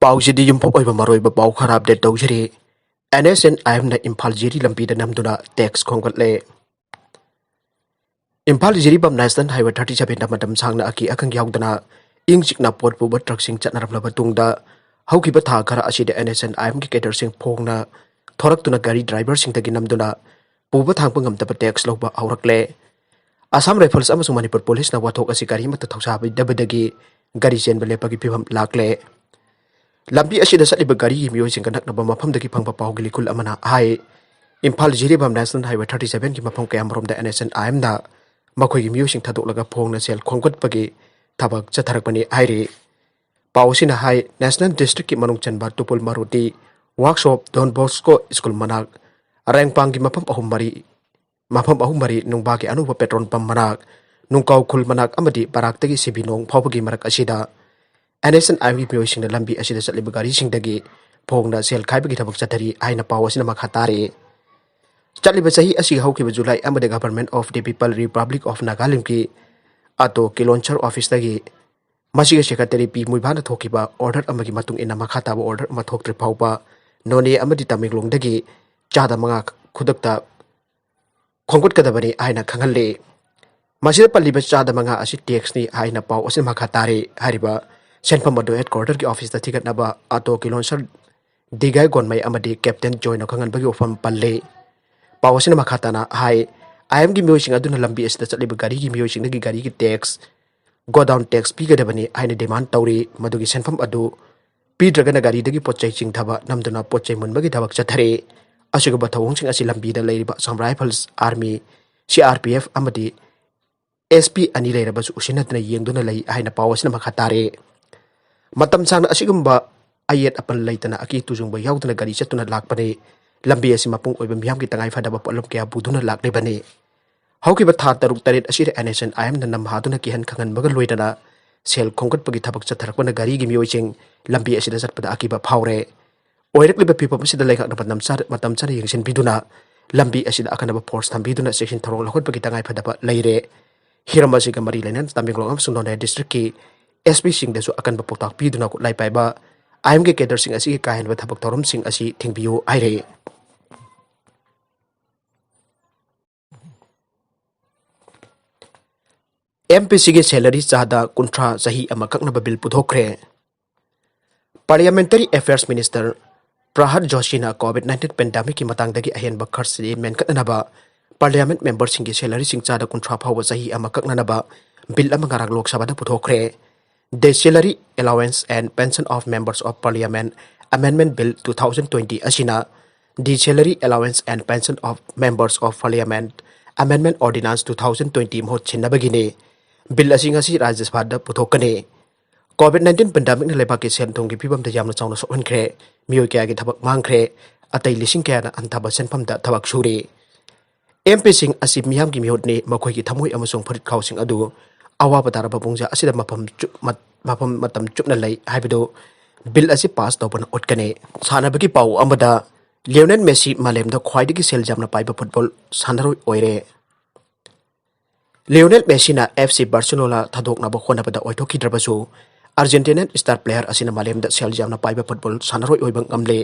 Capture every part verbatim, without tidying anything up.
ꯄꯥꯎꯁꯤꯗꯤ ꯌꯨꯝꯐꯝ ꯑꯣꯏꯕ ꯃꯔꯨꯑꯣꯏꯕ ꯄꯥꯎ ꯈꯔ ꯑꯞꯗꯦꯠ ꯇꯧꯖꯔꯤ꯫ ꯑꯦꯟ ꯑꯦꯁ ꯑꯦꯟ ꯑꯥꯏ ꯑꯦꯝꯅ ꯏꯝꯐꯥꯜ ꯖꯤꯔꯤ ꯂꯝꯕꯤꯗ ꯅꯝꯗꯨꯅ ꯇꯦꯛꯁ ꯈꯣꯝꯒꯠꯂꯦ꯫ Imphal Jiribam national highway thirty ꯁꯚꯦꯟꯗ ꯃꯇꯝ ꯁꯥꯡꯅ ꯑꯀꯤ ꯑꯈꯪ ꯌꯥꯎꯗꯅ ꯏꯪ ꯆꯤꯛꯅ ꯄꯣꯠ ꯄꯨꯕ ꯇ꯭ꯔꯛꯁꯤꯡ ꯆꯠꯅꯔꯝꯂꯕ ꯇꯨꯡꯗ, ꯍꯧꯈꯤꯕ ꯊꯥ ꯈꯔ ꯑꯁꯤꯗ ꯑꯦꯟ ꯑꯦꯁ ꯑꯦꯟ ꯑꯥꯏ ꯑꯦꯝꯒꯤ ꯀꯦꯗꯔꯁꯤꯡ ꯐꯣꯡꯅ ꯊꯣꯔꯛꯇꯨꯅ ꯒꯥꯔꯤ ꯗ꯭ꯔꯥꯏꯚꯔꯁꯤꯡꯗꯒꯤ ꯅꯝꯗꯨꯅ ꯄꯨꯕ ꯊꯥꯡꯕ ꯉꯝꯗꯕ ꯇꯦꯛꯁ ꯂꯧꯕ ꯍꯧꯔꯛꯂꯦ꯫ ꯑꯁꯥꯝ ꯔꯥꯏꯐꯜꯁ ꯑꯃꯁꯨꯡ ꯃꯅꯤꯄꯨꯔ ꯄꯨꯂꯤꯁꯅ ꯋꯥꯊꯣꯛ ꯑꯁꯤ ꯒꯥꯔꯤ ꯑꯃꯠꯇ ꯊꯧꯁꯥꯕꯤꯗꯕꯗꯒꯤ ꯒꯥꯔꯤ ꯆꯦꯟꯕ ꯂꯦꯞꯄꯒꯤ ꯐꯤꯕꯝ ꯂꯥꯛꯂꯦ꯫ ꯂꯝꯕꯤ ꯑꯁꯤꯗ ꯆꯠꯂꯤꯕ ꯒꯥꯔꯤꯒꯤ ꯃꯤꯑꯣꯏꯁꯤꯡꯒ ꯅꯛꯅꯕ ꯃꯐꯝꯗꯒꯤ ꯐꯪꯕ ꯄꯥꯎꯒꯤ ꯂꯤꯈꯨꯜ ꯑꯃꯅ ꯍꯥꯏ, Imphal Jiribam national highway thirty ꯁꯚꯦꯟꯒꯤ ꯃꯐꯝ ꯀꯌꯥꯃꯔꯣꯝꯗ ꯑꯦꯟ ꯑꯦꯁ ꯑꯦꯟ ꯑꯥꯏ ꯑꯦꯝꯅ ꯃꯈꯣꯏꯒꯤ ꯃꯤꯑꯣꯏꯁꯤꯡ ꯊꯥꯗꯣꯛꯂꯒ ꯐꯣꯡꯅ ꯁꯦꯜ ꯈꯣꯝꯒꯠꯄꯒꯤ ꯊꯕꯛ ꯆꯠꯊꯔꯛꯄꯅꯤ ꯍꯥꯏꯔꯤ꯫ ꯄꯥꯎ ꯑꯁꯤꯅ ꯍꯥꯏ, ꯅꯦꯁꯅꯦꯜ ꯗꯤꯁꯇ꯭ꯔꯤꯛꯀꯤ ꯃꯅꯨꯡ ꯆꯟꯕ ꯇꯨꯄꯨꯜ ꯃꯥꯔꯨꯇꯤ ꯋꯥꯛꯁꯣꯞ, ꯗꯣꯟ ꯕꯣꯁꯀꯣ ꯁ꯭ꯀꯨꯜ ꯃꯅꯥꯛ, ꯔꯦꯡꯄꯥꯡꯒꯤ ꯃꯐꯝ ꯑꯍꯨꯝ ꯃꯔꯤ, ꯃꯐꯝ ꯑꯍꯨꯝ ꯃꯔꯤ, ꯅꯨꯡꯕꯥꯒꯤ ꯑꯅꯧꯕ ꯄꯦꯇ꯭ꯔꯣꯜ ꯄꯝ ꯃꯅꯥꯛ, ꯅꯨꯡꯀꯥꯎ ꯈꯨꯜ ꯃꯅꯥꯛ ꯑꯃꯗꯤ ꯕꯔꯥꯛꯇꯒꯤ ꯁꯤꯕꯤꯅꯣꯡ ꯐꯥꯎꯕꯒꯤ ꯃꯔꯛ ꯑꯁꯤꯗ ꯑꯦꯟ ꯑꯦꯁ ꯑꯦꯟ ꯑꯥꯏ ꯑꯦꯝꯒꯤ ꯃꯤꯑꯣꯏꯁꯤꯡꯅ ꯂꯝꯕꯤ ꯑꯁꯤꯗ ꯆꯠꯂꯤꯕ ꯒꯥꯔꯤꯁꯤꯡꯗꯒꯤ ꯐꯣꯡꯅ ꯁꯦꯜ ꯈꯥꯏꯕꯒꯤ ꯊꯕꯛ ꯆꯠꯊꯔꯤ ꯍꯥꯏꯅ ꯄꯥꯎ ꯑꯁꯤꯅ ꯃꯈꯥ ꯇꯥꯔꯤ꯫ ꯆꯠꯂꯤꯕ ꯆꯍꯤ ꯑꯁꯤꯒꯤ ꯍꯧꯈꯤꯕ ꯖꯨꯂꯥꯏ ꯑꯃꯗ Government of the People Republic of Nagalandꯀꯤ ꯑꯇꯣ ꯀꯤꯂꯣꯟꯁꯔ ꯑꯣꯐꯤꯁꯇꯒꯤ ꯃꯁꯤꯒꯤ ꯁꯦꯀ꯭ꯔꯦꯇꯔꯤ ꯄꯤ ꯃꯨꯏꯕꯥꯅ ꯊꯣꯛꯈꯤꯕ ꯑꯣꯔꯗꯔ ꯑꯃꯒꯤ ꯃꯇꯨꯡ ꯏꯟꯅ ꯃꯈꯥ ꯇꯥꯕ ꯑꯣꯔꯗꯔ ꯑꯃ ꯊꯣꯛꯇ꯭ꯔꯤ ꯐꯥꯎꯕ ꯅꯣꯅꯦ ꯑꯃꯗꯤ ꯇꯃꯦꯡꯂꯣꯡꯗꯒꯤ ꯆꯥꯗ ꯃꯉꯥ ꯈꯨꯗꯛꯇ ꯈꯣꯝꯒꯠꯀꯗꯕꯅꯤ ꯍꯥꯏꯅ ꯈꯪꯍꯜꯂꯤ꯫ ꯃꯁꯤꯗ ꯄꯜꯂꯤꯕ ꯆꯥꯗ ꯃꯉꯥ ꯑꯁꯤ ꯇꯦꯛꯁꯅꯤ ꯍꯥꯏꯅ ꯄꯥꯎ ꯑꯁꯤꯅ ꯃꯈꯥ ꯇꯥꯔꯤ꯫ ꯍꯥꯏꯔꯤꯕ ꯁꯦꯟꯐꯝ ꯑꯗꯨ ꯍꯦꯗꯀ꯭ꯋꯥꯔꯇꯔꯒꯤ ꯑꯣꯐꯤꯁꯇ ꯊꯤꯒꯠꯅꯕ ꯑꯇꯣ ꯀꯤꯂꯣꯟꯁꯔ ꯗꯤꯒꯥꯏ ꯒꯣꯟꯃꯩ ꯑꯃꯗꯤ ꯀꯦꯞꯇꯦꯟ ꯖꯣꯏꯅ ꯈꯪꯍꯟꯕꯒꯤ ꯋꯥꯐꯝ ꯄꯜꯂꯤ꯫ ꯄꯥꯎ ꯑꯁꯤꯅ ꯃꯈꯥ ꯇꯥꯅ ꯍꯥꯏ, ꯑꯥꯏ ꯑꯦꯝꯒꯤ ꯃꯤꯑꯣꯏꯁꯤꯡ ꯑꯗꯨꯅ ꯂꯝꯕꯤ ꯑꯁꯤꯗ ꯆꯠꯂꯤꯕ ꯒꯥꯔꯤꯒꯤ ꯃꯤꯑꯣꯏꯁꯤꯡꯗꯒꯤ ꯒꯥꯔꯤꯒꯤ ꯇꯦꯛꯁ, ꯒꯣꯗꯥꯎꯟ ꯇꯦꯛꯁ ꯄꯤꯒꯗꯕꯅꯤ ꯍꯥꯏꯅ ꯗꯤꯃꯥꯟ ꯇꯧꯔꯤ꯫ ꯃꯗꯨꯒꯤ ꯁꯦꯟꯐꯝ ꯑꯗꯨ ꯄꯤꯗ꯭ꯔꯒꯅ ꯒꯥꯔꯤꯗꯒꯤ ꯄꯣꯠ ꯆꯩ ꯆꯤꯡꯊꯕ ꯅꯝꯗꯨꯅ ꯄꯣꯠ ꯆꯩ ꯃꯨꯟꯕꯒꯤ ꯊꯕꯛ ꯆꯠꯊꯔꯤ꯫ ꯑꯁꯤꯒꯨꯝꯕ ꯊꯧꯑꯣꯡꯁꯤꯡ ꯑꯁꯤ ꯂꯝꯕꯤꯗ ꯂꯩꯔꯤꯕ Assam rifles, army, C R P F ꯑꯃꯗꯤ ꯑꯦꯁ ꯄꯤ ꯑꯅꯤ ꯂꯩꯔꯕꯁꯨ ꯎꯁꯤꯟꯅꯗꯨꯅ ꯌꯦꯡꯗꯨꯅ ꯂꯩ ꯍꯥꯏꯅ ꯄꯥꯎ ꯑꯁꯤꯅ ꯃꯈꯥ ꯇꯥꯔꯦ꯫ ꯃꯇꯝ ꯁꯥꯡꯅ ꯑꯁꯤꯒꯨꯝꯕ ꯑꯌꯦꯠ ꯑꯄꯟ ꯂꯩꯇꯅ ꯑꯀꯤ ꯇꯨꯖꯨꯡꯕ ꯌꯥꯎꯗꯅ ꯒꯥꯔꯤ ꯆꯠꯇꯨꯅ ꯂꯥꯛꯄꯅꯤ꯫ ꯂꯝꯕꯤ ꯑꯁꯤ ꯃꯄꯨꯡ ꯑꯣꯏꯕ ꯃꯤꯌꯥꯝꯒꯤ ꯇꯉꯥꯏ ꯐꯗꯕ ꯄꯣꯠꯂꯝ ꯀꯌꯥ ꯄꯨꯗꯨꯅ ꯂꯥꯛꯂꯤꯕꯅꯤ꯫ ꯍꯧꯈꯤꯕ ꯊꯥ ꯇꯔꯨꯛ ꯇꯔꯦꯠ ꯑꯁꯤꯗ ꯑꯦꯟ ꯑꯦꯁ ꯑꯦꯟ ꯑꯥꯏ ꯑꯦꯝꯅ ꯅꯝꯍꯥꯗꯨꯅ ꯀꯤꯍꯟ ꯈꯪꯍꯟꯕꯒ ꯂꯣꯏꯅꯅ ꯁꯦꯜ ꯈꯣꯝꯒꯠꯄꯒꯤ ꯊꯕꯛ ꯆꯠꯊꯔꯛꯄꯅ ꯒꯥꯔꯤꯒꯤ ꯃꯤꯑꯣꯏꯁꯤꯡ ꯂꯝꯕꯤ ꯑꯁꯤꯗ ꯆꯠꯄꯗ ꯑꯀꯤꯕ ꯐꯥꯎꯔꯦ꯫ ꯑꯣꯏꯔꯛꯂꯤꯕ ꯐꯤꯕꯝ ꯑꯁꯤꯗ ꯂꯩꯉꯥꯛꯅ ꯃꯇꯝ ꯆꯥ-, ꯃꯇꯝ ꯆꯥꯅ ꯌꯦꯡꯁꯤꯟꯕꯤꯗꯨꯅ ꯂꯝꯕꯤ ꯑꯁꯤꯗ ꯑꯈꯟꯅꯕ ꯐꯣꯔꯁ ꯊꯝꯕꯤꯗꯨꯅ ꯆꯦꯛꯁꯤꯟ ꯊꯧꯔꯥꯡ ꯂꯧꯈꯠꯄꯒꯤ ꯇꯉꯥꯏ ꯐꯗꯕ ꯂꯩꯔꯦ꯫ ꯍꯤꯔꯝ ꯑꯁꯤꯒ ꯃꯔꯤ ꯂꯩꯅꯅ ꯇꯃꯦꯡꯂꯣꯡ ꯑꯃꯁꯨꯡ ꯅꯣꯅꯦ ꯗꯤꯁꯇ꯭ꯔꯤꯛꯀꯤ ꯑꯦꯁ ꯄꯤꯁꯤꯡꯗꯁꯨ ꯑꯀꯟꯕ ꯄꯥꯎꯇꯥꯛ ꯄꯤꯗꯨꯅ ꯈꯨꯠꯂꯥꯏ ꯄꯥꯏꯕ ꯑꯥꯏ ꯑꯦꯝꯒꯤ ꯀꯦꯗꯔꯁꯤꯡ ꯑꯁꯤꯒꯤ ꯀꯥ ꯍꯦꯟꯕ ꯊꯕꯛ ꯊꯧꯔꯝꯁꯤꯡ ꯑꯁꯤ ꯊꯤꯡꯕꯤꯌꯨ ꯍꯥꯏꯔꯤ꯫ ꯑꯦꯝ ꯄꯤ ꯁꯤꯒꯤ ꯁꯦꯂꯔꯤ ꯆꯥꯗ ꯀꯨꯟꯊ꯭ꯔꯥ ꯆꯍꯤ ꯑꯃ ꯀꯛꯅꯕ ꯕꯤꯜ ꯄꯨꯊꯣꯛꯈ꯭ꯔꯦ꯫ Parliamentary Affairs Minister ꯄ꯭ꯔꯍꯥꯗ ꯖꯣꯁꯤꯅ COVID nineteen pandemicꯀꯤ ꯃꯇꯥꯡꯗꯒꯤ ꯑꯍꯦꯟꯕ ꯈꯔꯆ ꯃꯦꯟꯈꯠꯅꯅꯕ Parliament memberꯁꯤꯡꯒꯤ ꯁꯦꯂꯔꯤꯁꯤꯡ ꯆꯥꯗ ꯀꯨꯟꯊ꯭ꯔꯥ ꯐꯥꯎꯕ ꯆꯍꯤ ꯑꯃ ꯀꯛꯅꯅꯕ ꯕꯤꯜ ꯑꯃ ꯉꯔꯥꯡ ꯂꯣꯛ ꯁꯚꯥꯗ ꯄꯨꯊꯣꯛꯈ꯭ꯔꯦ꯫ The Salary Allowance and Pension of Members of Parliament Amendment Bill two thousand twenty ꯑꯁꯤꯅ The Salary Allowance and Pension of Members of Parliament Amendment Ordinance two thousand twenty ꯃꯍꯨꯠ ꯁꯤꯟꯅꯕꯒꯤꯅꯤ꯫ ꯕꯤꯜ ꯑꯁꯤ ꯉꯁꯤ ꯔꯥꯖ꯭ꯌ ꯁꯚꯥꯗ ꯄꯨꯊꯣꯛꯀꯅꯤ꯫ COVID nineteen pandemicꯅ ꯂꯩꯕꯥꯛꯀꯤ ꯁꯦꯟ ꯊꯨꯝꯒꯤ ꯐꯤꯕꯝꯗ ꯌꯥꯝꯅ ꯆꯥꯎꯅ ꯁꯣꯛꯍꯟꯈ꯭ꯔꯦ꯫ ꯃꯤꯑꯣꯏ ꯀꯌꯥꯒꯤ ꯊꯕꯛ ꯃꯥꯡꯈ꯭ꯔꯦ꯫ ꯑꯇꯩ ꯂꯤꯁꯤꯡ ꯀꯌꯥꯅ ꯍꯟꯊꯕ ꯁꯦꯟꯐꯝꯗ ꯊꯕꯛ ꯁꯨꯔꯤ꯫ ꯑꯦꯝ ꯄꯤꯁꯤꯡ ꯑꯁꯤ ꯃꯤꯌꯥꯝꯒꯤ ꯃꯤꯍꯨꯠꯅꯤ, ꯃꯈꯣꯏꯒꯤ ꯊꯃꯣꯏ ꯑꯃꯁꯨꯡ ꯐꯨꯔꯤꯠꯈꯥꯎꯁꯤꯡ ꯑꯗꯨ ꯑꯋꯥꯕ ꯇꯥꯔꯕ ꯄꯨꯡꯖꯥ ꯑꯁꯤꯗ ꯃꯐꯝ ꯆꯨꯞ-, ꯃꯠ-, ꯃꯐꯝ ꯃꯇꯝ ꯆꯨꯞꯅ ꯂꯩ ꯍꯥꯏꯕꯗꯨ ꯕꯤꯜ ꯑꯁꯤ ꯄꯥꯁ ꯇꯧꯕꯅ ꯎꯠꯀꯅꯤ꯫ ꯁꯥꯟꯅꯕꯒꯤ ꯄꯥꯎ ꯑꯃꯗ, ꯂꯤꯑꯣꯅꯦꯜ ꯃꯦꯁꯤ ꯃꯥꯂꯦꯝꯗ ꯈ꯭ꯋꯥꯏꯗꯒꯤ ꯁꯦꯜ ꯌꯥꯝꯅ ꯄꯥꯏꯕ ꯐꯨꯠꯕꯣꯜ ꯁꯥꯟꯅꯔꯣꯏ ꯑꯣꯏꯔꯦ꯫ ꯂꯤꯑꯣꯅꯦꯜ ꯃꯦꯁꯤꯅ ꯑꯦꯐ ꯁꯤ ꯕꯥꯔꯁꯦꯂꯣꯅꯥ ꯊꯥꯗꯣꯛꯅꯕ ꯍꯣꯠꯅꯕꯗ ꯑꯣꯏꯊꯣꯛꯈꯤꯗ꯭ꯔꯕꯁꯨ, ꯑꯥꯔꯖꯦꯟꯇꯤꯅꯥꯟ ꯁ꯭ꯇꯥꯔ ꯄ꯭ꯂꯦꯌꯔ ꯑꯁꯤꯅ ꯃꯥꯂꯦꯝꯗ ꯁꯦꯜ ꯌꯥꯝꯅ ꯄꯥꯏꯕ ꯐꯨꯠꯕꯣꯜ ꯁꯥꯟꯅꯔꯣꯏ ꯑꯣꯏꯕ ꯉꯝꯂꯦ꯫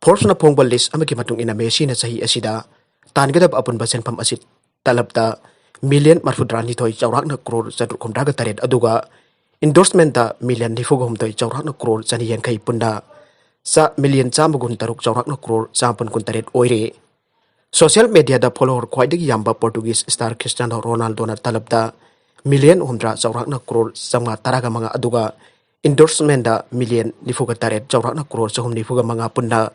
Forbesꯅ ꯐꯣꯡꯕ ꯂꯤꯁ ꯑꯃꯒꯤ ꯃꯇꯨꯡ ꯏꯟꯅ, ꯃꯦꯁꯤꯅ ꯆꯍꯤ ꯑꯁꯤꯗ ꯇꯥꯟꯒꯗꯕ ꯑꯄꯨꯟꯕ ꯁꯦꯟꯐꯝ ꯑꯁꯤ ꯇꯂꯕꯇ ꯃꯤꯂꯤꯌꯟ ꯃꯔꯐꯨꯇꯔꯥꯅꯤꯊꯣꯏ ꯆꯥꯎꯔꯥꯛꯅ ꯀ꯭ꯔꯣꯔ ꯆꯥꯇ꯭ꯔꯨꯛ ꯍꯨꯝꯗ꯭ꯔꯥꯒ ꯇꯔꯦꯠ, ꯑꯗꯨꯒ ꯏꯟꯗꯣꯔꯁꯃꯦꯟꯇ ꯃꯤꯂꯤꯌꯟ ꯅꯤꯐꯨꯒ ꯍꯨꯝꯗꯣꯏ ꯆꯥꯎꯔꯥꯛꯅ ꯀ꯭ꯔꯣꯔ ꯆꯅꯤ ꯌꯥꯡꯈꯩ ꯄꯨꯟꯅ ꯆꯥ-, ꯃꯤꯂꯤꯌꯟ ꯆꯥꯝꯃ ꯀꯨꯟ ꯇꯔꯨꯛ ꯆꯥꯎꯔꯥꯛꯅ ꯀ꯭ꯔꯣꯔ ꯆꯥꯃꯥꯄꯟ ꯀꯨꯟ ꯇꯔꯦꯠ ꯑꯣꯏꯔꯦ꯫ ꯁꯣꯁꯤꯌꯦꯜ ꯃꯦꯗꯤꯌꯥꯗ ꯐꯣꯂꯣꯋꯔ ꯈ꯭ꯋꯥꯏꯗꯒꯤ ꯌꯥꯝꯕ ꯄꯣꯔꯇꯨꯒꯤꯁ ꯁ꯭ꯇꯥꯔ ꯈ꯭ꯔꯤꯁꯇꯤꯌꯥꯅꯣ ꯔꯣꯅꯥꯜꯗꯣꯅ ꯇꯂꯕꯇ ꯃꯤꯂꯤꯌꯟ ꯍꯨꯝꯗ꯭ꯔꯥ ꯆꯥꯎꯔꯥꯛꯅ ꯀ꯭ꯔꯣꯔ ꯆꯥꯝꯃꯉꯥ ꯇꯔꯥꯒ ꯃꯉꯥ, ꯑꯗꯨꯒ ꯏꯟꯗꯣꯔꯁꯃꯦꯟꯗ ꯃꯤꯂꯤꯌꯟ ꯅꯤꯐꯨꯒ ꯇꯔꯦꯠ ꯆꯥꯎꯔꯥꯛꯅ ꯀ꯭ꯔꯣꯔ ꯆꯍꯨꯝ ꯅꯤꯐꯨꯒ ꯃꯉꯥ, ꯄꯨꯟꯅ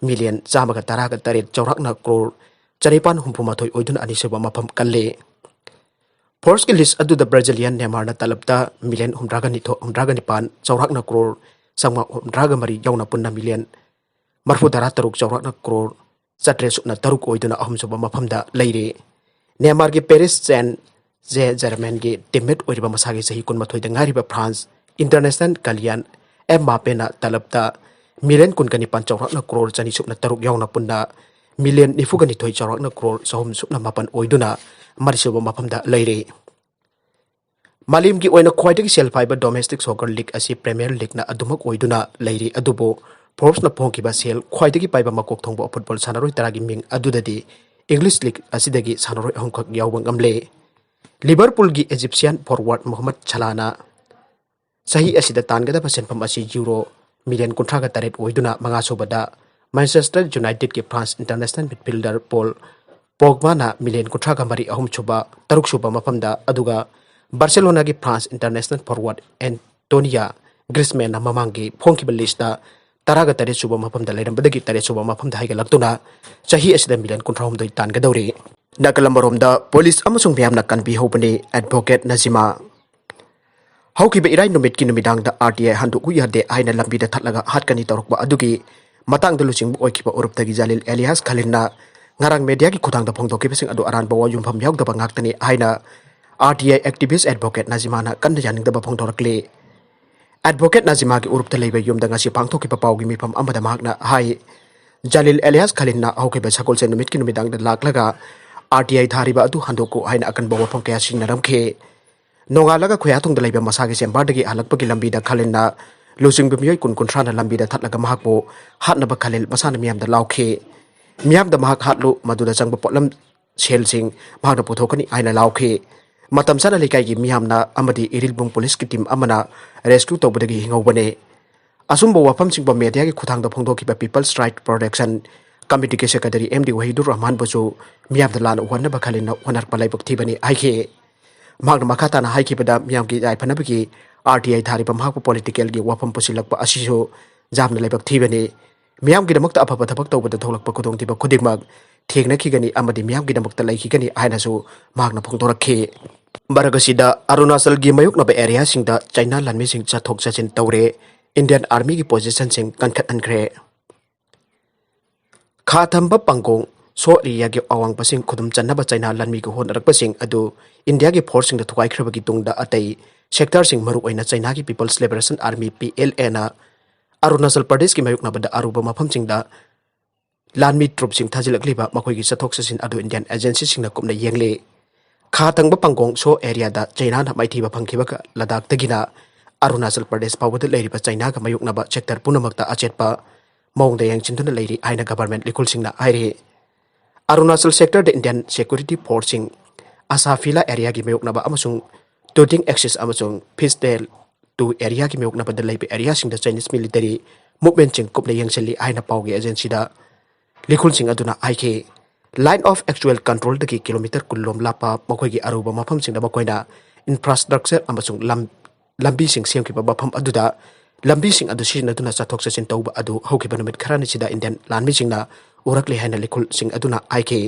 ꯃꯤꯂꯤꯌꯟ ꯆꯥꯝꯃꯒ ꯇꯔꯥꯒ ꯇꯔꯦꯠ ꯆꯥꯎꯔꯥꯛꯅ ꯀ꯭ꯔꯣꯔ ꯆꯅꯤꯄꯥꯟ ꯍꯨꯝꯐꯨ ꯃꯥꯊꯣꯏ ꯑꯣꯏꯗꯨꯅ ꯑꯅꯤꯁꯨꯕ ꯃꯐꯝ ꯀꯜꯂꯤ꯫ Forbesꯀꯤ ꯂꯤꯁ ꯑꯗꯨꯗ ꯕ꯭ꯔꯥꯖꯤꯂꯤꯌꯟ ꯅꯦꯃꯥꯔꯅ ꯇꯂꯕꯇ ꯃꯤꯂꯤꯌꯟ ꯍꯨꯝꯗ꯭ꯔꯥꯒ ꯅꯤꯊꯣꯏ, ꯍꯨꯝꯗ꯭ꯔꯥꯒ ꯅꯤꯄꯥꯟ ꯆꯥꯎꯔꯥꯛꯅ ꯀ꯭ꯔꯣꯔ ꯆꯥꯝꯃꯉꯥ ꯍꯨꯝꯗ꯭ꯔꯥꯒ ꯃꯔꯤ ꯌꯥꯎꯅ ꯄꯨꯟꯅ ꯃꯤꯂꯤꯌꯟ ꯃꯔꯐꯨ ꯇꯔꯥ ꯇꯔꯨꯛ ꯆꯥꯎꯔꯥꯛꯅ ꯀ꯭ꯔꯣꯔ ꯆꯥꯇ꯭ꯔꯦꯠ ꯁꯨꯞꯅ ꯇꯔꯨꯛ ꯑꯣꯏꯗꯨꯅ ꯑꯍꯨꯝꯁꯨꯕ ꯃꯐꯝꯗ ꯂꯩꯔꯤ꯫ ꯅꯦꯃꯥꯔꯒꯤ ꯄꯦꯔꯤꯁ ꯁꯦꯟ ꯖꯦ ꯖꯔꯃꯦꯟꯒꯤ ꯇꯤꯝꯃꯦꯠ ꯑꯣꯏꯔꯤꯕ ꯃꯁꯥꯒꯤ ꯆꯍꯤ ꯀꯨꯟꯃꯥꯊꯣꯏꯗ ꯉꯥꯏꯔꯤꯕ ꯐ꯭ꯔꯥꯟꯁ ꯏꯟꯇꯔꯅꯦꯁꯅꯦꯜ ꯀꯂꯤꯌꯥꯟ ꯑꯦꯝꯕꯥꯄꯦꯅ ꯇꯂꯕꯇ ꯃꯤꯂꯤꯌꯟ ꯀꯨꯟꯒ ꯅꯤꯄꯥꯟ ꯆꯥꯎꯔꯥꯛꯅ ꯀ꯭ꯔꯣꯔ ꯆꯅꯤ ꯁꯨꯞꯅ ꯇꯔꯨꯛ ꯌꯥꯎꯅ ꯄꯨꯟꯅ ꯃꯤꯂꯤꯌꯟ ꯅꯤꯐꯨꯒ ꯅꯤꯊꯣꯏ ꯆꯥꯎꯔꯥꯛꯅ ꯀ꯭ꯔꯣꯔ ꯆꯍꯨꯝ ꯁꯨꯞꯅ ꯃꯥꯄꯟ ꯑꯣꯏꯗꯨꯅ ꯃꯔꯤꯁꯨꯕ ꯃꯐꯝꯗ ꯂꯩꯔꯤ꯫ ꯃꯥꯂꯦꯝꯒꯤ ꯑꯣꯏꯅ ꯈ꯭ꯋꯥꯏꯗꯒꯤ ꯁꯦꯜ ꯄꯥꯏꯕ domestic soccer league ꯑꯁꯤ Premier Leagueꯅ ꯑꯗꯨꯃꯛ ꯑꯣꯏꯗꯨꯅ ꯂꯩꯔꯤ, ꯑꯗꯨꯕꯨ Forbesꯅ ꯐꯣꯡꯈꯤꯕ ꯁꯦꯜ ꯈ꯭ꯋꯥꯏꯗꯒꯤ ꯄꯥꯏꯕ ꯃꯀꯣꯛ ꯊꯣꯡꯕ ꯐꯨꯠꯕꯣꯜ ꯁꯥꯟꯅꯔꯣꯏ ꯇꯔꯥꯒꯤ ꯃꯤꯡ ꯑꯗꯨꯗꯗꯤ English league ꯑꯁꯤꯗꯒꯤ ꯁꯥꯟꯅꯔꯣꯏ ꯑꯍꯨꯝꯈꯛ ꯌꯥꯎꯕ ꯉꯝꯂꯦ꯫ Liverpoolꯒꯤ Egyptian forward Mohamed Salahꯅ ꯆꯍꯤ ꯑꯁꯤꯗ ꯇꯥꯟꯒꯗꯕ ꯁꯦꯟꯐꯝ ꯑꯁꯤ ꯌꯨꯔꯣ ꯃꯤꯂꯤꯌꯟ ꯀꯨꯟꯊ꯭ꯔꯥꯒ ꯇꯔꯦꯠ ꯑꯣꯏꯗꯨꯅ ꯃꯉꯥ ꯁꯨꯕꯗ, Manchester Unitedꯀꯤ France international midfielder Paul Pogbaꯅ ꯃꯤꯂꯤꯌꯟ ꯀꯨꯟꯊ꯭ꯔꯥꯒ ꯃꯔꯤ ꯑꯍꯨꯝ ꯁꯨꯕ, ꯇꯔꯨꯛ ꯁꯨꯕ ꯃꯐꯝꯗ, ꯑꯗꯨꯒ Barcelonaꯒꯤ France international forward Antoine Griezmannꯅ ꯃꯃꯥꯡꯒꯤ ꯐꯣꯡꯈꯤꯕ listꯇ ꯇꯔꯥꯒ ꯇꯔꯦꯠ ꯁꯨꯕ ꯃꯐꯝꯗ ꯂꯩꯔꯝꯕꯗꯒꯤ ꯇꯔꯦꯠ ꯁꯨꯕ ꯃꯐꯝꯗ ꯍꯥꯏꯒꯠꯂꯛꯇꯨꯅ ꯆꯍꯤ ꯑꯁꯤꯗ ꯃꯤꯂꯤꯌꯟ ꯀꯨꯟꯊ꯭ꯔꯥꯍꯨꯝꯗꯣꯏ ꯇꯥꯟꯒꯗꯧꯔꯤ꯫ ꯅꯥꯀꯜ ꯑꯃꯔꯣꯝꯗ ꯄꯨꯂꯤꯁ ꯑꯃꯁꯨꯡ ꯃꯤꯌꯥꯝꯅ ꯀꯟꯕꯤꯍꯧꯕꯅꯤ꯫ Advocate ꯅꯖꯤꯃꯥ ꯍꯧꯈꯤꯕ ꯏꯔꯥꯏ ꯅꯨꯃꯤꯠꯀꯤ ꯅꯨꯃꯤꯗꯥꯡꯗ RTI ꯍꯟꯗꯣꯛꯎ ꯌꯥꯗꯦ ꯍꯥꯏꯅ ꯂꯝꯕꯤꯗ ꯊꯠꯂꯒ ꯍꯥꯠꯀꯅꯤ ꯇꯧꯔꯛꯄ ꯑꯗꯨꯒꯤ ꯃꯇꯥꯡꯗ ꯂꯨꯆꯤꯡꯕ ꯑꯣꯏꯈꯤꯕ ꯎꯔꯨꯞꯇꯒꯤ ꯖꯂꯤꯜ ꯑꯦꯂꯤꯌꯥꯁ ꯈꯂꯤꯟꯅ ꯉꯔꯥꯡ ꯃꯦꯗꯤꯌꯥꯒꯤ ꯈꯨꯠꯊꯥꯡꯗ ꯐꯣꯡꯗꯣꯛꯈꯤꯕꯁꯤꯡ ꯑꯗꯨ ꯑꯔꯥꯟꯕ ꯋꯥ ꯌꯨꯝꯐꯝ ꯌꯥꯎꯗꯕ ꯉꯥꯛꯇꯅꯤ ꯍꯥꯏꯅ RTI activist advocate ꯅꯖꯤꯃꯥꯅ ꯀꯟꯅ ꯌꯥꯅꯤꯡꯗꯕ ꯐꯣꯡꯗꯣꯔꯛꯂꯤ꯫ Advocate ꯅꯖꯤꯃꯥꯒꯤ ꯎꯔꯨꯞꯇ ꯂꯩꯕ ꯌꯨꯝꯗ ꯉꯁꯤ ꯄꯥꯡꯊꯣꯛꯈꯤꯕ ꯄꯥꯎꯒꯤ ꯃꯤꯐꯝ ꯑꯃꯗ ꯃꯍꯥꯛꯅ ꯍꯥꯏ, ꯖꯂꯤꯜ ꯑꯦꯂꯤꯌꯥꯁ ꯈꯂꯤꯟꯅ ꯍꯧꯈꯤꯕ ꯁꯒꯣꯜꯁꯦꯟ ꯅꯨꯃꯤꯠꯀꯤ ꯅꯨꯃꯤꯗꯥꯡꯗ ꯂꯥꯛꯂꯒ RTI ꯊꯥꯔꯤꯕ ꯑꯗꯨ ꯍꯟꯗꯣꯛꯎ ꯍꯥꯏꯅ ꯑꯀꯟꯕ ꯋꯥꯐꯝ ꯀꯌꯥ ꯁꯤꯖꯤꯟꯅꯔꯝꯈꯤ꯫ ꯅꯣꯡꯉꯥꯜꯂꯒ ꯈꯨꯌꯥꯊꯣꯡꯗ ꯂꯩꯕ ꯃꯁꯥꯒꯤ ꯆꯦꯝꯕꯥꯔꯗꯒꯤ ꯍꯜꯂꯛꯄꯒꯤ ꯂꯝꯕꯤꯗ ꯈꯂꯤꯟꯅ ꯂꯨꯆꯤꯡꯕ ꯃꯤꯑꯣꯏ ꯀꯨꯟ ꯀꯨꯟꯊ꯭ꯔꯥꯅ ꯂꯝꯕꯤꯗ ꯊꯠꯂꯒ ꯃꯍꯥꯛꯄꯨ ꯍꯥꯠꯅꯕ ꯈꯂꯤꯜ ꯃꯁꯥꯅ ꯃꯤꯌꯥꯝꯗ ꯂꯥꯎꯈꯤ꯫ ꯃꯤꯌꯥꯝꯗ ꯃꯍꯥꯛ ꯍꯥꯠꯂꯨ, ꯃꯗꯨꯗ ꯆꯪꯕ ꯄꯣꯠꯂꯝ ꯁꯦꯜꯁꯤꯡ ꯃꯍꯥꯛꯅ ꯄꯨꯊꯣꯛꯀꯅꯤ ꯍꯥꯏꯅ ꯂꯥꯎꯈꯤ꯫ ꯃꯇꯝ ꯆꯥꯅ ꯂꯩꯀꯥꯏꯒꯤ ꯃꯤꯌꯥꯝꯅ ꯑꯃꯗꯤ ꯏꯔꯤꯜꯕꯨꯡ ꯄꯨꯂꯤꯁꯀꯤ ꯇꯤꯝ ꯑꯃꯅ ꯔꯦꯁꯀ꯭ꯌꯨ ꯇꯧꯕꯗꯒꯤ ꯍꯤꯡꯍꯧꯕꯅꯤ꯫ ꯑꯁꯨꯝꯕ ꯋꯥꯐꯝꯁꯤꯡꯕꯨ ꯃꯦꯗꯤꯌꯥꯒꯤ ꯈꯨꯠꯊꯥꯡꯗ ꯐꯣꯡꯗꯣꯛꯈꯤꯕ People's Right Protection Committeeꯒꯤ ꯁꯦꯀ꯭ꯔꯦꯇꯔꯤ ꯑꯦꯝ ꯗꯤ ꯋꯥꯍꯤꯗꯨꯔ ꯔꯍꯃꯥꯟꯕꯨꯁꯨ ꯃꯤꯌꯥꯝꯗ ꯂꯥꯟꯅ ꯎꯍꯟꯅꯕ ꯈꯂꯤꯟꯅ ꯍꯣꯠꯅꯔꯛꯄ ꯂꯥꯏꯕꯛ ꯊꯤꯕꯅꯤ ꯍꯥꯏꯈꯤ꯫ ꯃꯍꯥꯛꯅ ꯃꯈꯥ ꯇꯥꯅ ꯍꯥꯏꯈꯤꯕꯗ, ꯃꯤꯌꯥꯝꯒꯤ ꯌꯥꯏꯐꯅꯕꯒꯤ RTI ꯊꯥꯔꯤꯕ ꯃꯍꯥꯛꯄꯨ political ꯒꯤ ꯋꯥꯐꯝ ꯄꯨꯁꯤꯜꯂꯛꯄ ꯑꯁꯤꯁꯨ ꯌꯥꯝꯅ ꯂꯥꯏꯕꯛ ꯊꯤꯕꯅꯤ꯫ ꯃꯤꯌꯥꯝꯒꯤꯗꯃꯛꯇ ꯑꯐꯕ ꯊꯕꯛ ꯇꯧꯕꯗ ꯊꯣꯛꯂꯛꯄ ꯈꯨꯗꯣꯡꯊꯤꯕ ꯈꯨꯗꯤꯡꯃꯛ ꯊꯦꯡꯅꯈꯤꯒꯅꯤ ꯑꯃꯗꯤ ꯃꯤꯌꯥꯝꯒꯤꯗꯃꯛꯇ ꯂꯩꯈꯤꯒꯅꯤ ꯍꯥꯏꯅꯁꯨ ꯃꯍꯥꯛꯅ ꯐꯣꯡꯗꯣꯔꯛꯈꯤ꯫ ꯃꯔꯛ ꯑꯁꯤꯗ ꯑꯔꯨꯅꯥꯆꯜꯒꯤ ꯃꯥꯌꯣꯛꯅꯕ ꯑꯦꯔꯤꯌꯥꯁꯤꯡꯗ ꯆꯩꯅꯥ ꯂꯥꯟꯃꯤꯁꯤꯡ ꯆꯠꯊꯣꯛ ꯆꯠꯁꯤꯟ ꯇꯧꯔꯦ꯫ Indian Armyꯒꯤ positionꯁꯤꯡ ꯀꯟꯈꯠꯍꯟꯈ꯭ꯔꯦ꯫ ꯈꯥ ꯊꯝꯕ ꯄꯥꯡꯒꯣꯡ ꯁꯣ ꯑꯦꯔꯤꯌꯥꯒꯤ ꯑꯋꯥꯡꯕꯁꯤꯡ ꯈꯨꯗꯨꯝ ꯆꯟꯅꯕ ꯆꯩꯅꯥ ꯂꯥꯟꯃꯤꯒꯤ ꯍꯣꯠꯅꯔꯛꯄꯁꯤꯡ ꯑꯗꯨ ꯏꯟꯗꯤꯌꯥꯒꯤ ꯐꯣꯔꯁꯁꯤꯡꯗ ꯊꯨꯒꯥꯏꯈ꯭ꯔꯕꯒꯤ ꯇꯨꯡꯗ ꯑꯇꯩ ꯁꯦꯛꯇꯔꯁꯤꯡ, ꯃꯔꯨꯑꯣꯏꯅ ꯆꯩꯅꯥꯒꯤ People's Liberation Army, PLAꯅ ꯑꯔꯨꯅꯥꯆꯜ ꯄ꯭ꯔꯗꯦꯁꯀꯤ ꯃꯥꯌꯣꯛꯅꯕꯗ ꯑꯔꯨꯕ ꯃꯐꯝꯁꯤꯡꯗ ꯂꯥꯟꯃꯤ ꯇ꯭ꯔꯨꯞꯁꯤꯡ ꯊꯥꯖꯤꯜꯂꯛꯂꯤꯕ ꯃꯈꯣꯏꯒꯤ ꯆꯠꯊꯣꯛ ꯆꯠꯁꯤꯟ ꯑꯗꯨ ꯏꯟꯗꯤꯌꯟ ꯑꯦꯖꯦꯟꯁꯤꯁꯤꯡꯅ ꯀꯨꯞꯅ ꯌꯦꯡꯂꯤ꯫ ꯈꯥ ꯊꯪꯕ ꯄꯪꯒꯣꯡ ꯁꯣ ꯑꯦꯔꯤꯌꯥꯗ ꯆꯩꯅꯥꯅ ꯃꯥꯏꯊꯤꯕ ꯐꯪꯈꯤꯕꯒ ꯂꯗꯥꯛꯇꯒꯤꯅ ꯑꯔꯨꯅꯥꯆꯜ ꯄ꯭ꯔꯗꯦꯁ ꯐꯥꯎꯕꯗ ꯂꯩꯔꯤꯕ ꯆꯩꯅꯥꯒ ꯃꯥꯌꯣꯛꯅꯕ ꯁꯦꯛꯇꯔ ꯄꯨꯝꯅꯃꯛꯇ ꯑꯆꯦꯠꯄ ꯃꯑꯣꯡꯗ ꯌꯦꯡꯁꯤꯟꯗꯨꯅ ꯂꯩꯔꯤ ꯍꯥꯏꯅ ꯒꯚꯔꯟꯃꯦꯟꯠ ꯂꯤꯈꯨꯜꯁꯤꯡꯅ ꯍꯥꯏꯔꯤ꯫ ꯑꯔꯨꯅꯥꯆꯜ ꯁꯦꯛꯇꯔꯗ ꯏꯟꯗꯤꯌꯟ ꯁꯦꯀ꯭ꯌꯨꯔꯤꯇꯤ ꯐꯣꯔꯁꯁꯤꯡ ꯑꯁꯥꯐꯤꯂꯥ ꯑꯦꯔꯤꯌꯥꯒꯤ ꯃꯥꯌꯣꯛꯅꯕ ꯑꯃꯁꯨꯡ ꯇꯨꯗꯤꯡ ꯑꯦꯛꯁꯤꯁ ꯑꯃꯁꯨꯡ ꯐꯤꯁꯇꯦꯜ ꯇꯨ ꯑꯦꯔꯤꯌꯥꯒꯤ ꯃꯥꯌꯣꯛꯅꯕꯗ ꯂꯩꯕ ꯑꯦꯔꯤꯌꯥꯁꯤꯡꯗ ꯆꯥꯏꯅꯤꯁ ꯃꯤꯂꯤꯇꯔꯤ ꯃꯨꯚꯃꯦꯟꯠꯁꯤꯡ ꯀꯨꯞꯅ ꯌꯦꯡꯁꯤꯜꯂꯤ ꯍꯥꯏꯅ ꯄꯥꯎꯒꯤ ꯑꯦꯖꯦꯟꯁꯤꯗ ꯂꯤꯈꯨꯜꯁꯤꯡ ꯑꯗꯨꯅ ꯍꯥꯏꯈꯤ꯫ ꯂꯥꯏꯟ ꯑꯣꯐ ꯑꯦꯛꯆꯨꯑꯦꯜ ꯀꯟꯇ꯭ꯔꯣꯜꯗꯒꯤ ꯀꯤꯂꯣꯃꯤꯇꯔ ꯀꯨꯟ ꯂꯣꯝ ꯂꯥꯞꯄ ꯃꯈꯣꯏꯒꯤ ꯑꯔꯨꯕ ꯃꯐꯝꯁꯤꯡꯗ ꯃꯈꯣꯏꯅ ꯏꯟꯐ꯭ꯔꯥꯁ꯭ꯇ꯭ꯔꯛꯆꯔ ꯑꯃꯁꯨꯡ ꯂꯝ-, ꯂꯝꯕꯤꯁꯤꯡ ꯁꯦꯝꯈꯤꯕ ꯃꯐꯝ ꯑꯗꯨꯗ ꯂꯝꯕꯤꯁꯤꯡ ꯑꯗꯨ ꯁꯤꯖꯤꯟꯅꯗꯨꯅ ꯆꯠꯊꯣꯛ ꯆꯠꯁꯤꯟ ꯇꯧꯕ ꯑꯗꯨ ꯍꯧꯈꯤꯕ ꯅꯨꯃꯤꯠ ꯈꯔꯅꯤꯁꯤꯗ ꯏꯟꯗꯤꯌꯟ ꯂꯥꯟꯃꯤꯁꯤꯡꯅ ꯎꯔꯛꯂꯦ ꯍꯥꯏꯅ ꯂꯤꯈꯨꯜꯁꯤꯡ ꯑꯗꯨꯅ ꯍꯥꯏꯈꯤ꯫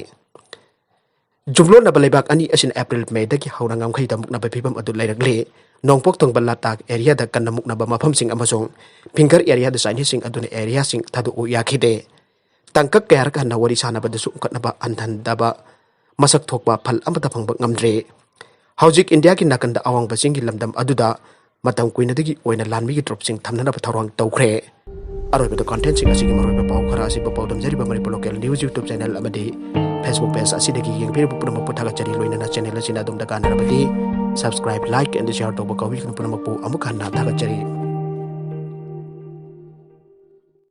ꯌꯨꯝꯂꯣꯟꯅꯕ ꯂꯩꯕꯥꯛ ꯑꯅꯤ ꯑꯁꯤꯅ ꯑꯦꯄ꯭ꯔꯤꯜ ꯃꯦꯗꯒꯤ ꯍꯧꯅ ꯉꯝꯈꯩꯗ ꯃꯨꯛꯅꯕ ꯐꯤꯕꯝ ꯑꯗꯨ ꯂꯩꯔꯛꯂꯤ꯫ ꯅꯣꯡꯄꯣꯛ ꯊꯪꯕ ꯂꯗꯥꯛ ꯑꯦꯔꯤꯌꯥꯗ ꯀꯟꯅ ꯃꯨꯛꯅꯕ ꯃꯐꯝꯁꯤꯡ ꯑꯃꯁꯨꯡ ꯐꯤꯡꯒꯔ ꯑꯦꯔꯤꯌꯥꯗ ꯆꯥꯏꯅꯤꯁꯁꯤꯡ ꯑꯗꯨꯅ ꯑꯦꯔꯤꯌꯥꯁꯤꯡ ꯊꯥꯗꯣꯛꯎ ꯌꯥꯈꯤꯗꯦ꯫ ꯇꯥꯡꯀꯛ ꯀꯌꯥꯔꯛ ꯍꯟꯅ ꯋꯥꯔꯤ ꯁꯥꯅꯕꯗꯁꯨ ꯎꯪꯈꯠꯅꯕ ꯍꯟꯊꯍꯟꯗꯕ ꯃꯁꯛ ꯊꯣꯛꯄ ꯐꯜ ꯑꯃꯠꯇ ꯐꯪꯕ ꯉꯝꯗ꯭ꯔꯤ꯫ ꯍꯧꯖꯤꯛ ꯏꯟꯗꯤꯌꯥꯒꯤ ꯅꯥꯀꯟꯗ ꯑꯋꯥꯡꯕ ꯆꯤꯡꯒꯤ ꯂꯝꯗꯝ ꯑꯗꯨꯗ ꯃꯇꯝ ꯀꯨꯏꯅꯗꯒꯤ ꯑꯣꯏꯅ ꯂꯥꯟꯃꯤꯒꯤ ꯇ꯭ꯔꯨꯞꯁꯤꯡ ꯊꯝꯅꯅꯕ ꯊꯧꯔꯥꯡ ꯇꯧꯈ꯭ꯔꯦ꯫ ꯑꯔꯣꯏꯕꯗ ꯀꯟꯇꯦꯟꯠꯁꯤꯡ ꯑꯁꯤꯒꯤ ꯃꯔꯨꯑꯣꯏꯕ ꯄꯥꯎ ꯈꯔ ꯑꯁꯤꯕꯨ ꯄꯥꯎꯗꯝꯖꯔꯤꯕ Manipur local news YouTube channel ꯑꯃꯗꯤ ꯐꯦꯁꯕꯨꯛ ꯄꯦꯖ ꯑꯁꯤꯗꯒꯤ ꯌꯦꯡꯕꯤꯔꯤꯕ ꯄꯨꯝꯅꯃꯛꯄꯨ ꯊꯥꯒꯠꯆꯔꯤ꯫ ꯂꯣꯏꯅꯅ ꯆꯦꯅꯦꯜ ꯑꯁꯤꯅ ꯑꯗꯣꯝꯗ ꯀꯥꯟꯅꯔꯕꯗꯤ ꯁꯕꯁꯀ꯭ꯔꯥꯏꯕ, ꯂꯥꯏꯛ ꯑꯦꯟ ꯁꯤꯌꯔ ꯇꯧꯕ ꯀꯥꯎꯕꯤꯒꯅꯨ꯫ ꯄꯨꯝꯅꯃꯛꯄꯨ ꯑꯃꯨꯛ ꯍꯟꯅ ꯊꯥꯒꯠꯆꯔꯤ꯫